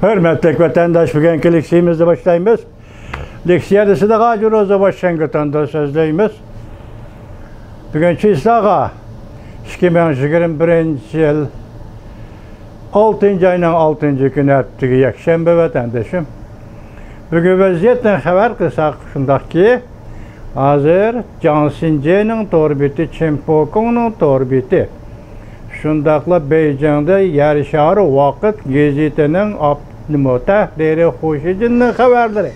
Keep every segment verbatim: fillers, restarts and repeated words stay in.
ھۆرمەتلىك ۋەتەنداش، بۈگۈنكى لېكسىيىمىزنى باشلايمىز. لېكسىيەدە سىدىغا جۇروزا ۋاشىنگتوندا سۆزلەيمىز. بۈگۈن چىسلاغا ئىككى مىڭ يىگىرمە بىرىنچى يىل ئالتىنچى ئاينىڭ ئالتىنچى كۈنى، ھەپتىگە يەكشەنبە ۋەتەندىشىم. بۈگۈن ۋەزىيەتتىن خەۋەر قىلساق شۇنداقكى، ھازىر جاڭ سىنجېنىڭ تور بېتى، چىن پوكۇڭنىڭ تور بېتى، شۇنداقلا بېيجىڭدا يەر شارى ۋاقىت گېزىتىنىڭ ئاپ-، نېمە، تەھرىرى، خۇشىجىننىڭ خەۋەرلىرى،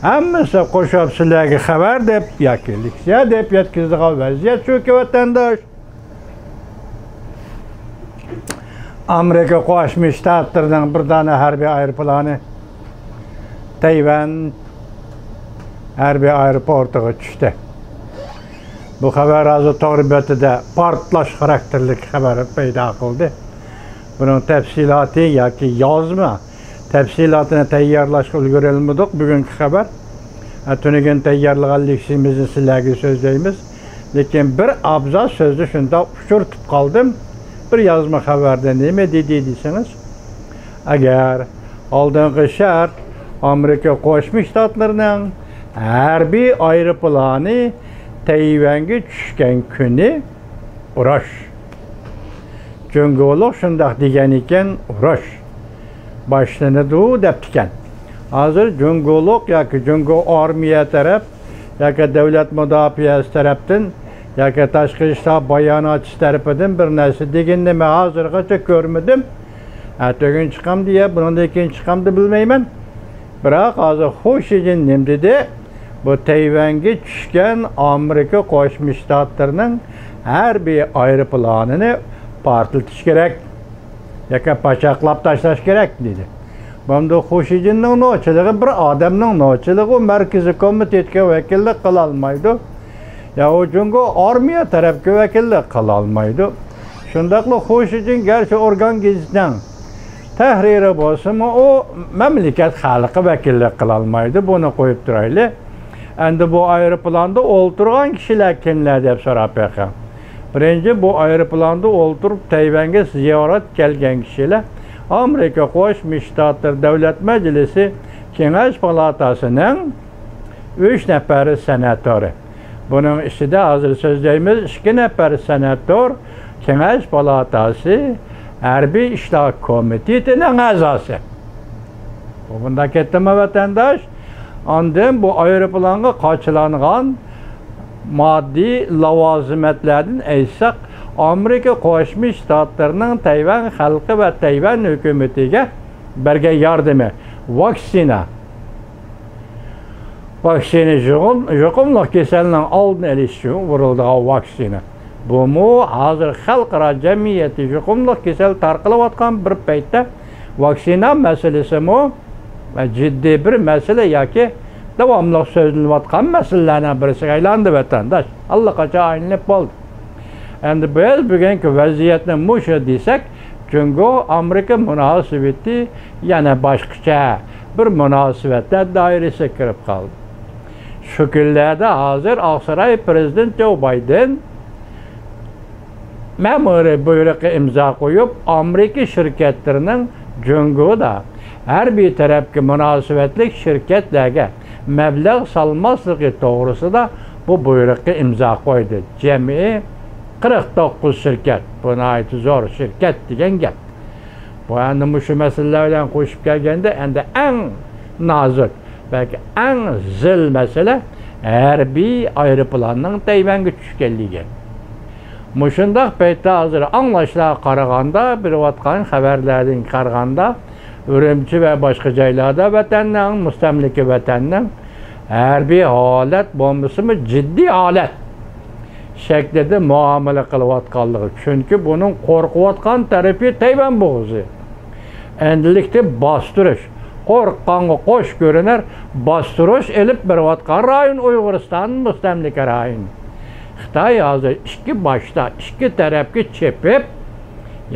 ھەممىسى قوشۇپ سىلەرگە خەۋەر دەپ ياكى لېكسىيە دەپ يەتكۈزىدىغان ۋەزىيەت شۇكى، ۋەتەنداش. ئامېرىكا قوشما شتاتلىرىنىڭ بىر دانە ھەربىي ئايروپىلانى تەيۋەن ھەربىي ئايروپورتىغا چۈشتى. بۇ خەۋەر ھازىر تور بېتىدە پارتلاش خاراكتېرلىك خەۋەر پەيدا قىلدى. بۇنىڭ تەپسىلاتى ياكى يازما تەپسىلاتىنى تەييارلاشقا ئۈلگۈرەلمىدۇق. بۈگۈنكى خەۋەر، ھە، تۈنۈگۈن تەييارلىغان لېكسىيىمىزنى سىلەرگە سۆزلەيمىز. لېكىن بىر ئابزاس سۆزنى شۇنداق ئۇچرىتىپ قالدىم. بىر يازما خەۋەردە نېمە دېدى دېسىڭىز، ئەگەر ئالدىنقى شەرت ئامېرىكا قوشما شتاتلىرىنىڭ ھەربىي ئايروپىلانى تەيۋەنگە چۈشكەن كۈنى ئۇرۇش. جۇڭگولۇق شۇنداق دېگەن ئىكەن، ئۇرۇش باشلىنىدۇ دەپتىكەن. ھازىر جۇڭگولۇق ياكى جۇڭگو ئارمىيە تەرەپ ياكى دۆلەت مۇداپىئەسى تەرەپتىن ياكى تاشقى ئىشلار باياناتچىسى تەرىپىدىن بىر نەرسە دېگىنىنى مەن ھازىرغىچە كۆرمىدىم. ئەتىگۈن چىقامدۇ يا بۇنىڭدىن كېيىن چىقامدۇ بىلمەيمەن. بىراق ھازىر خۇ شىجىن نېمە دېدى؟ بۇ تەيۋەنگە چۈشكەن ئامېرىكا قوشما شتاتلىرىنىڭ ھەربىي ئايروپىلانىنى پارتلىتىش كېرەك ياكى پاچاقلاپ تاشلاش كېرەك دېدى. بۇنىڭدا خۇ شىجىننىڭ نوچىلىقى، بىر ئادەمنىڭ نوچىلىقى، ئۇ مەركىزىي كومىتېتكە ۋەكىللىك قىلالمايدۇ. يا ئۇ جۇڭگو ئارمىيە تەرەپكە ۋەكىللىك قىلالمايدۇ. شۇنداقلا خۇ شىجىن گەرچە ئورگان گېزىتنىڭ تەھرىرى بولسىمۇ، ئۇ مەملىكەت خەلقى ۋەكىللىك قىلالمايدۇ. بۇنى قويۇپ تۇرايلى. ئەمدى بۇ ئايروپىلاندا ئولتۇرغان كىشىلەر كىملەر دەپ سوراپ بېقىڭ. بىرىنچى، بۇ ئايروپىلاندا ئولتۇرۇپ تەيۋەنگە زىيارەت كەلگەن كىشىلەر ئامېرىكا قوشما شتاتلىرى دۆلەت مەجلىسى كېڭەش پالاتاسىنىڭ ئۈچ نەپەر سېناتورى. بۇنىڭ ئىچىدە ھازىر سۆزلەيمىز، ئىككى نەپەر سېناتور كېڭەش پالاتاسى ھەربىي ئىشلار كومىتېتىنىڭ ئەزاسى. بۇ مۇنداق كەتتىمۇ، ۋەتەنداش؟ ئاندىن بۇ ئايروپىلانغا قاچىلانغان ماددىي لاۋازىمەتلەردىن ئېيتساق، ئامېرىكا قوشما شتاتلىرىنىڭ تەيۋەن خەلقى ۋە تەيۋەن ھۆكۈمىتىگە بەرگەن ياردىمى، ۋاكسىنا. ۋاكسىنا يۇقۇم-، يۇقۇملۇق كېسەلنىڭ ئالدىنى ئېلىش ئۈچۈن ئۇرۇلىدىغان ۋاكسىنا. بۇمۇ ھازىر خەلقئارا جەمئىيەتتە يۇقۇملۇق كېسەل تارقىلىۋاتقان بىر پەيتتە، ۋاكسىنا مەسىلىسىمۇ جىددىي بىر مەسىلە ياكى داۋاملىق سۆزلىنىۋاتقان مەسىلىلەرنىڭ بىرسىگە ئايلاندى، ۋەتەنداش. ئاللىقاچان ئايلىنىپ بولدى. ئەمدى بىز بۈگۈنكى ۋەزىيەتنى مۇشۇ دېسەك، جۇڭگو ئامېرىكا مۇناسىۋىتى يەنە باشقىچە بىر مۇناسىۋەتلەر دائىرىسىگە كىرىپ قالدى. شۇ كۈنلەردە ھازىر ئاقساراي پىرېزىدېنت جو بايدېن مەمۇرىي بۇيرۇقى ئىمزا قويۇپ، ئامېرىكا شىركەتلىرىنىڭ جۇڭگودا ھەربىي تەرەپكە مۇناسىۋەتلىك شىركەتلەرگە مەبلەغ سالماسلىقى توغرىسىدا بۇ بۇيرۇققا ئىمزا قويدى. جەمئىي قىرىق توققۇز شىركەت، بۇ ناھايىتى زور شىركەت دېگەن گەپ. بۇ ئەمدى مۇشۇ مەسىلىلەر بىلەن قوشۇپ كەلگەندە، ئەمدى ئەڭ نازۇك، بەلكى ئەڭ زىل مەسىلە ھەربىي ئايروپىلاننىڭ تەيۋەنگە چۈشكەنلىكى. مۇشۇنداق پەيتتە ھازىر ئاڭلاشلارغا قارىغاندا، بېرىۋاتقان خەۋەرلەردىن قارىغاندا، ئۈرۈمچى ۋە باشقا جايلاردا ۋەتەننىڭ، مۇستەملىكە ۋەتەننىڭ ھەربىي ھالەت بولمىسىمۇ جىددىي ھالەت شەكلىدە مۇئامىلە قىلىۋاتقانلىقى. چۈنكى بۇنىڭ قورقۇۋاتقان تەرىپى تەيۋەن بوغۇزى. ئەمدىلىكتە باستۇرۇش، قورققانغا قوش كۆرۈنەر، باستۇرۇش ئېلىپ بېرىۋاتقان رايون ئۇيغۇرىستان مۇستەملىكە رايونى. خىتاي ھازىر ئىككى باشتا، ئىككى تەرەپكە چېپىپ،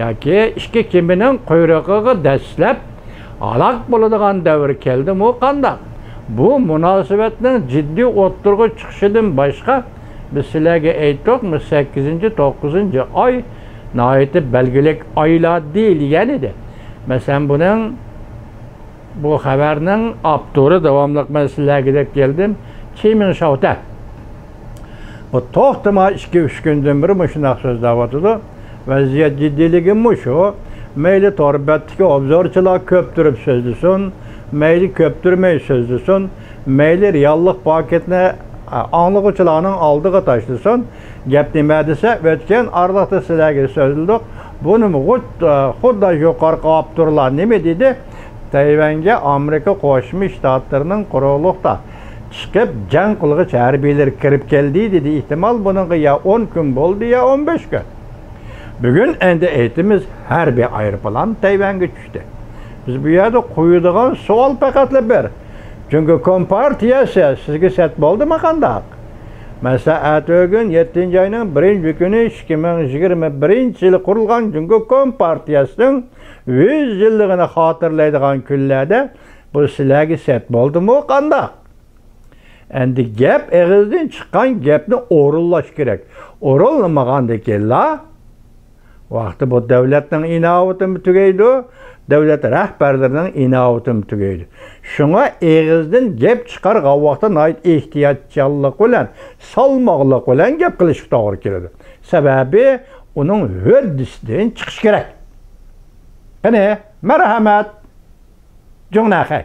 ياكى ئىككى كېمىنىڭ قۇيرۇقىغا دەسسىلەپ ھالاك بولىدىغان دەۋر كەلدىمۇ قانداق؟ بۇ مۇناسىۋەتنىڭ جىددىي ئوتتۇرىغا چىقىشىدىن باشقا، بىز سىلەرگە ئېيتتۇقمۇ، سەككىزىنچى، توققۇزىنچى ئاي ناھايىتى بەلگىلىك ئايلار دېيىلگەن ئىدى. مەسىلەن، بۇنىڭ بۇ خەۋەرنىڭ ئاپتورى، داۋاملىق مەن سىلەرگە دەپ كەلدىم، چىمىڭ شاۋتەن. بۇ توختىماي ئىككى-ئۈچ كۈندىن بېرى مۇشۇنداق سۆزلەۋاتىدۇ. ۋەزىيەت جىددىيلىكى مۇشۇ. مەيلى تور بەتتىكى ئوبزورچىلار كۆپتۈرۈپ سۆزلىسۇن، مەيلى كۆپتۈرمەي سۆزلىسۇن، مەيلى رېئاللىق پاكىتىنى، ئا، ئاڭلىغۇچىلارنىڭ ئالدىغا تاشلىسۇن. گەپ نېمە دېسە، ئۆتكەن ئارىلىقتا سىلەرگە سۆزلىدۇق. بۇنىمۇ خۇد-، ئا، خۇددا يۇقىرىقى ئاپتورلار نېمە دېدى؟ تەيۋەنگە ئامېرىكا قوشما شتاتلىرىنىڭ قۇرۇقلۇقتا چىقىپ جەڭ قىلغۇچ ھەربىيلىرى كىرىپ كەلدى دېدى. ئېھتىمال بۇنىڭغا يا ئون كۈن بولدى، يا ئون بەش كۈن. بۈگۈن ئەمدى ئېيتىمىز، ھەربىي ئايروپىلان تەيۋەنگە چۈشتى. بىز بۇ يەردە قويىدىغان سوئال پەقەتلا بىر. جۇڭگو كومپارتىيەسى سىزگە سەت بولدىمۇ قانداق؟ مەسىلەن، ئەتىگۈن يەتتىنچى ئاينىڭ بىرىنچى كۈنى، ئىككى مىڭ يىگىرمە بىرىنچى يىلى قۇرۇلغان جۇڭگو كومپارتىيەسىنىڭ يۈز يىللىقىنى خاتىرىلەيدىغان كۈنلەردە بۇ سىلەرگە سەت بولدىمۇ قانداق؟ ئەمدى گەپ ئېغىزدىن چىققان گەپنى ئورۇنلاش كېرەك. ئورۇنلىمىغاندىكىنلا، ۋاقتى بۇ دۆلەتنىڭ ئىناۋىتىمۇ تۈگەيدۇ، دۆلەت رەھبەرلىرىنىڭ ئىناۋىتىمۇ تۈگەيدۇ. شۇڭا ئېغىزدىن گەپ چىقارغان ۋاقىتتا ناھايىتى ئېھتىياتچانلىق بىلەن، سالماقلىق بىلەن گەپ قىلىشقا توغرا كېلىدۇ. سەۋەبى ئۇنىڭ ھۆددىسىدىن چىقىش كېرەك. قېنى، مەرھەمەت، جۇڭنەخەي.